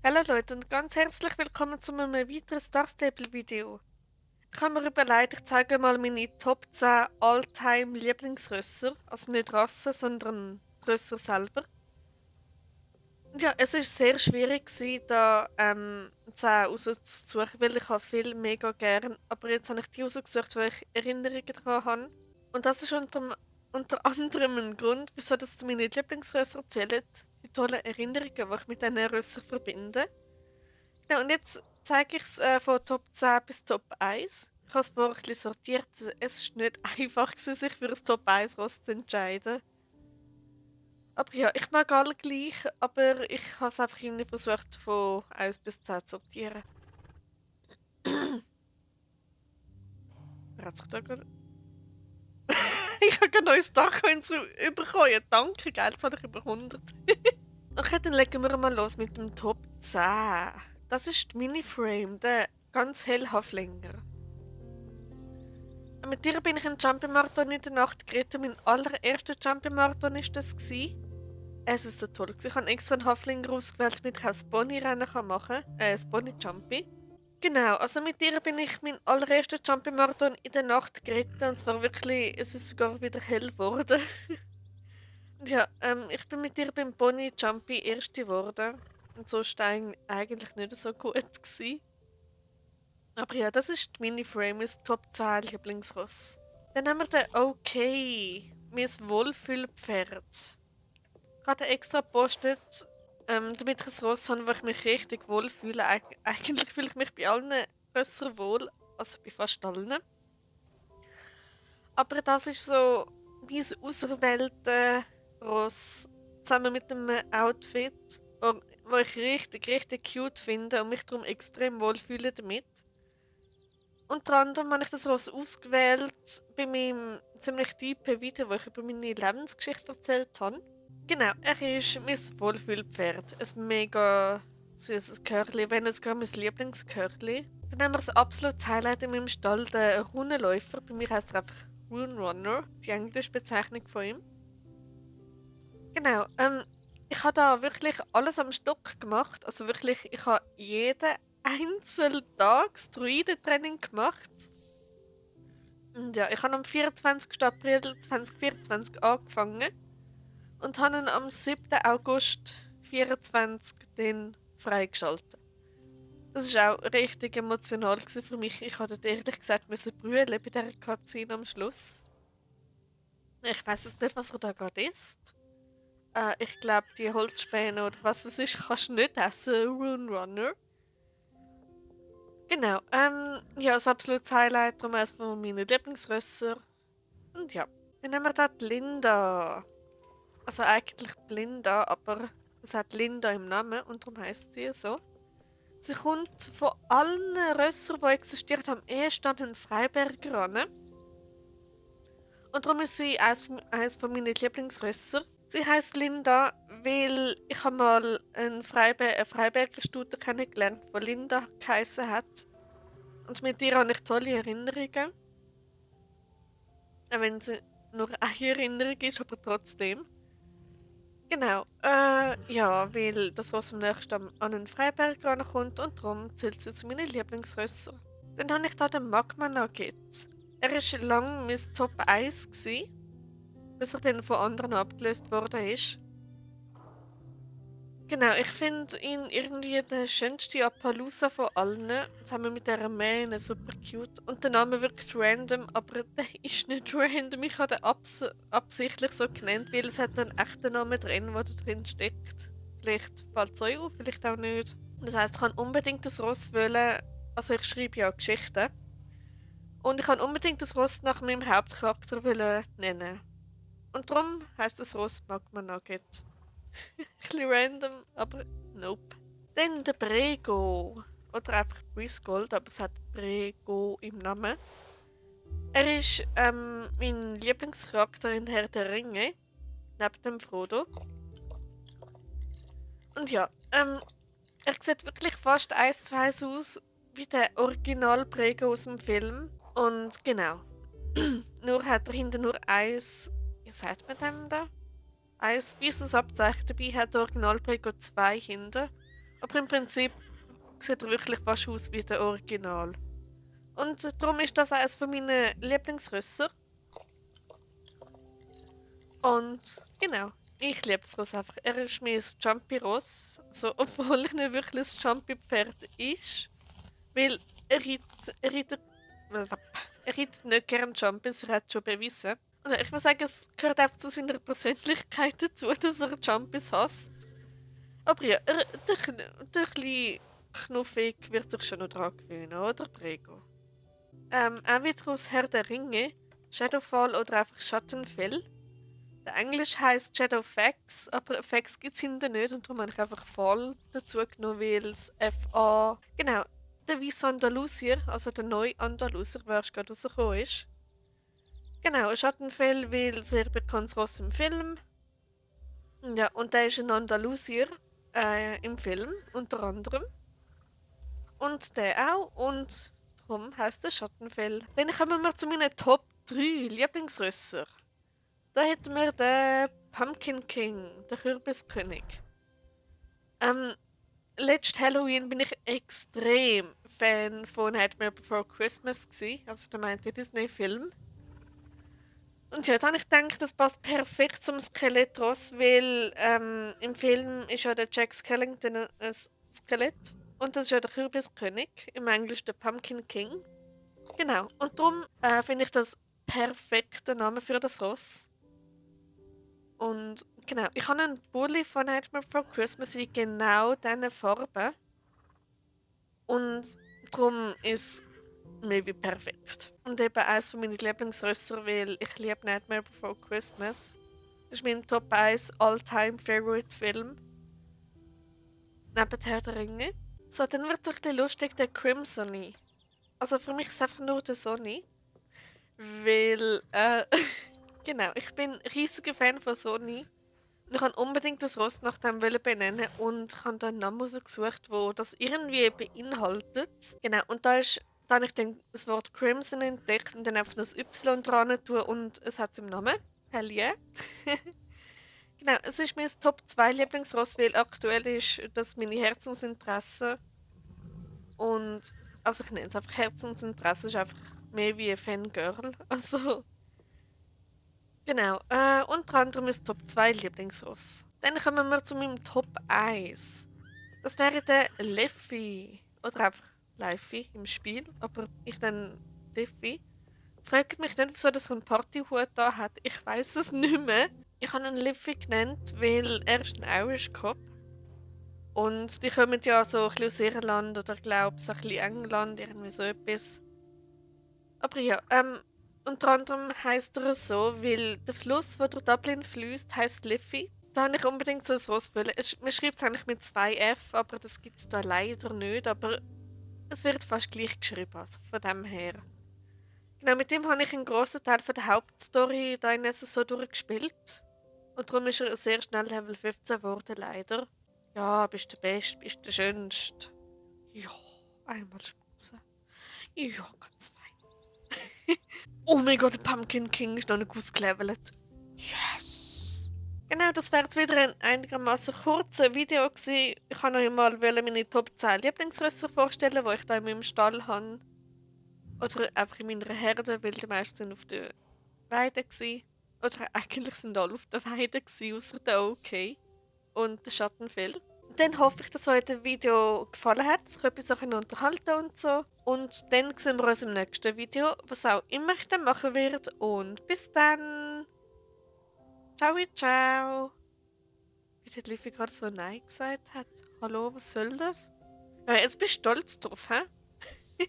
Hallo Leute und ganz herzlich willkommen zu einem weiteren Star Stable Video. Ich habe mir überlegt, ich zeige mal meine Top 10 All-Time Lieblingsrösser. Also nicht Rassen, sondern Rösser selber. Und ja, es ist sehr schwierig gewesen, da 10 rauszusuchen, weil ich habe viel mega gern. Aber jetzt habe ich die rausgesucht, weil ich Erinnerungen daran habe. Und das ist unter anderem ein Grund, wieso das zu meinen Lieblingsrösser zählen. Die tollen Erinnerungen, die ich mit diesen Rössern verbinde. Ja, und jetzt zeige ich es von Top 10 bis Top 1. Ich habe es vorher ein bisschen sortiert. Es war nicht einfach, sich für ein Top 1 Ross zu entscheiden. Aber ja, ich mag alle gleich, aber ich habe es einfach irgendwie versucht, von 1 bis 10 zu sortieren. Wer hat sich da gerade... Ich habe gerade neues Dachcoin bekommen. Ja, danke, Geld habe ich über 100. Okay, dann legen wir mal los mit dem Top 10. Das ist die Miniframe, der ganz helle Haflinger. Mit dir bin ich einen Jumping-Marathon in der Nacht geritten. Mein allererster Jumping-Marathon war das. Es war so toll. Ich habe extra einen Haflinger ausgewählt, damit ich auch das Pony-Rennen machen kann. Das Pony-Jumping. Genau, also mit dir bin ich meinen allerersten Jumping-Marathon in der Nacht geritten. Und zwar wirklich, es ist sogar wieder hell geworden. Und ja, ich bin mit dir beim Pony-Jumping Erste geworden. Und so war eigentlich nicht so gut gewesen. Aber ja, das ist die Mini-Frame, mein Top 10 Lieblingsross. Dann haben wir den Okay, mein Wohlfühlpferd. Ich habe den extra gepostet, damit ich ein Ross habe, wo ich mich richtig wohlfühle. Eigentlich fühle ich mich bei allen besser wohl, also bei fast allen. Aber das ist so mein auserwähltes Ross, zusammen mit einem Outfit, wo ich richtig, richtig cute finde und mich darum extrem wohlfühle damit. Unter anderem habe ich das Ross ausgewählt bei meinem ziemlich tiefen Video, wo ich über meine Lebensgeschichte erzählt habe. Genau, er ist mein Wohlfühlpferd. Ein mega süßes Körli, wenn es sogar mein Lieblingskörli. Dann haben wir das absolute Highlight in meinem Stall, den Runenläufer. Bei mir heißt er einfach Rune Runner, die englische Bezeichnung von ihm. Genau, ich habe da wirklich alles am Stock gemacht. Also wirklich, ich habe jeden einzelnen Tag das Druidentraining gemacht. Und ja, ich habe am 24. April 2024 angefangen und habe ihn am 7. August 2024 den freigeschaltet. Das war auch richtig emotional für mich. Ich hatte ehrlich gesagt müssen brüllen bei dieser Cutscene am Schluss. Ich weiß jetzt nicht, was er da gerade isst. Ich glaube, die Holzspäne oder was es ist, kannst du nicht essen, Rune Runner. Genau, ja, das absolute Highlight, darum eines von meinen Lieblingsrösser. Und ja, dann haben wir da die Linda. Also eigentlich Blinda, aber es hat Linda im Namen und darum heisst sie so. Sie kommt von allen Rössern, die existiert haben, erst an den Freiberger ran. Und darum ist sie eines von meinen Lieblingsrösser. Sie heisst Linda, weil ich habe mal eine Freiberger Stute kennengelernt, die Linda geheissen hat. Und mit ihr habe ich tolle Erinnerungen. Auch wenn sie nur eine Erinnerung ist, aber trotzdem. Genau, ja, weil das Ross am nächsten an einen Freiberg rankommt und darum zählt sie zu meinen Lieblingsrössern. Dann habe ich da den Magma Nugget. Er war lange mein Top 1, bis er dann von anderen abgelöst worden ist. Genau, ich finde ihn irgendwie der schönste Appaloosa von allen. Zusammen mit dieser Mähne, super cute. Und der Name wirkt random, aber der ist nicht random. Ich habe den absichtlich so genannt, weil es hat einen echten Namen drin, der da drin steckt. Vielleicht fällt es euch auf, vielleicht auch nicht. Das heisst, ich kann unbedingt das Ross wählen. Also ich schreibe ja Geschichten. Und ich kann unbedingt das Ross nach meinem Hauptcharakter nennen. Und darum heisst das Ross Magma Nugget. Bisschen random, aber nope. Dann der Brego. Oder einfach Brisgold, aber es hat Brego im Namen. Er ist mein Lieblingscharakter in Herr der Ringe. Neben dem Frodo. Und ja, er sieht wirklich fast eins zu eins aus wie der Original Brego aus dem Film. Und genau. Nur hat er hinten nur eins. Wie sagt man dem da? Ein weißes Abzeichen dabei hat der Original Brego 2 hinten. Aber im Prinzip sieht er wirklich fast aus wie der Original. Und darum ist das eines von meinen Lieblingsrösser. Und genau, ich liebe das Ross einfach. Er ist mir ein Jumpy-Ross, so, obwohl er nicht wirklich ein Jumpy-Pferd ist. Weil er reitet nicht gerne Jumpys, er hat es schon bewiesen. Und ich muss sagen, es gehört einfach zu seiner Persönlichkeit dazu, dass er Jumpys hasst. Aber ja, der kleine Knuffig wird sich schon noch dran gewöhnen, oder Prego? Auch wieder aus Herr der Ringe, Shadowfall oder einfach Schattenfell. Der Englisch heisst Shadowfax, aber Fax gibt es hinten nicht und darum habe ich einfach Fall dazu genommen, weil es FA. Genau, der weiße Andalusier, also der neue Andalusier, der erst gerade rausgekommen ist. Genau, Schattenfell, weil sehr bekanntes Ross im Film. Ja, und der ist ein Andalusier im Film, unter anderem. Und der auch, und darum heisst er Schattenfell. Dann kommen wir zu meinen Top 3 Lieblingsrösser. Da hätten wir den Pumpkin King, den Kürbiskönig. Ähm, letztes Halloween bin ich extrem Fan von Nightmare Before Christmas gsi, also der meinte Disney-Film. Und ja, dann habe ich gedacht, das passt perfekt zum Skelettross, weil im Film ist ja der Jack Skellington ein Skelett und das ist ja der Kürbiskönig, im Englisch der Pumpkin King. Genau, und darum finde ich das perfekte Name für das Ross. Und genau, ich habe einen Pulli von Nightmare Before Christmas in genau diesen Farben. Und darum ist Maybe perfekt. Und eben eines von meinen Lieblingsrösser, weil ich liebe Nightmare Before Christmas. Das ist mein Top 1 All-Time Favorite Film. Neben Herr der Ringe. So, dann wird es ein bisschen lustig, der Crimsony. Also für mich ist es einfach nur der Sony. Weil, genau, ich bin ein riesiger Fan von Sony. Und ich wollte unbedingt das Ross nach dem benennen und ich habe da einen Namen rausgesucht, wo das irgendwie beinhaltet. Genau, und da habe ich dann das Wort Crimson entdeckt und dann einfach das Y dran tun und es hat es im Namen. Hell yeah. Genau, es ist mein Top 2 Lieblingsross, weil aktuell ist das meine Herzensinteresse. Und, also ich nenne es einfach Herzensinteresse, ist einfach mehr wie ein Fangirl. Also, genau, unter anderem ist Top 2 Lieblingsross. Dann kommen wir zu meinem Top 1. Das wäre der Leffy. Oder einfach Leffy im Spiel, aber ich dann Leffy. Fragt mich nicht, wieso das einen Partyhut da hat. Ich weiß es nicht mehr. Ich habe ihn Leffy genannt, weil er ist ein Irish Cop. Und die kommen ja so ein bisschen aus Irland oder glaube so ein bisschen England, irgendwie so etwas. Aber ja, unter anderem heisst er so, weil der Fluss, der durch Dublin fließt, heisst Liffey. Da habe ich unbedingt so ein Ross wollen. Man schreibt es eigentlich mit 2 F, aber das gibt es da leider nicht. Aber es wird fast gleich geschrieben, also von dem her. Genau, mit dem habe ich einen grossen Teil von der Hauptstory da in so durchgespielt. Und darum ist er sehr schnell Level 15 geworden, leider. Ja, bist der Beste, bist der Schönste. Ja, einmal schmusen. Ja, ganz fein. Oh mein Gott, der Pumpkin King ist noch nicht ausgelevelt. Yes! Genau, das wäre jetzt wieder ein einigermaßen kurzes Video gewesen. Ich wollte euch mal meine Top 10 Lieblingsrösser vorstellen, die ich da in meinem Stall habe. Oder einfach in meiner Herde, weil die meisten sind auf der Weide gewesen. Oder eigentlich sind alle auf der Weide gewesen, außer der OK und der Schattenfell. Dann hoffe ich, dass euch das Video gefallen hat, dass ich etwas so unterhalten und so. Und dann sehen wir uns im nächsten Video, was auch immer ich dann machen werde. Und bis dann! Ciao, ciao! Wie der Liffy gerade so Nein gesagt hat. Hallo, was soll das? Ja, jetzt bist du stolz drauf, hä?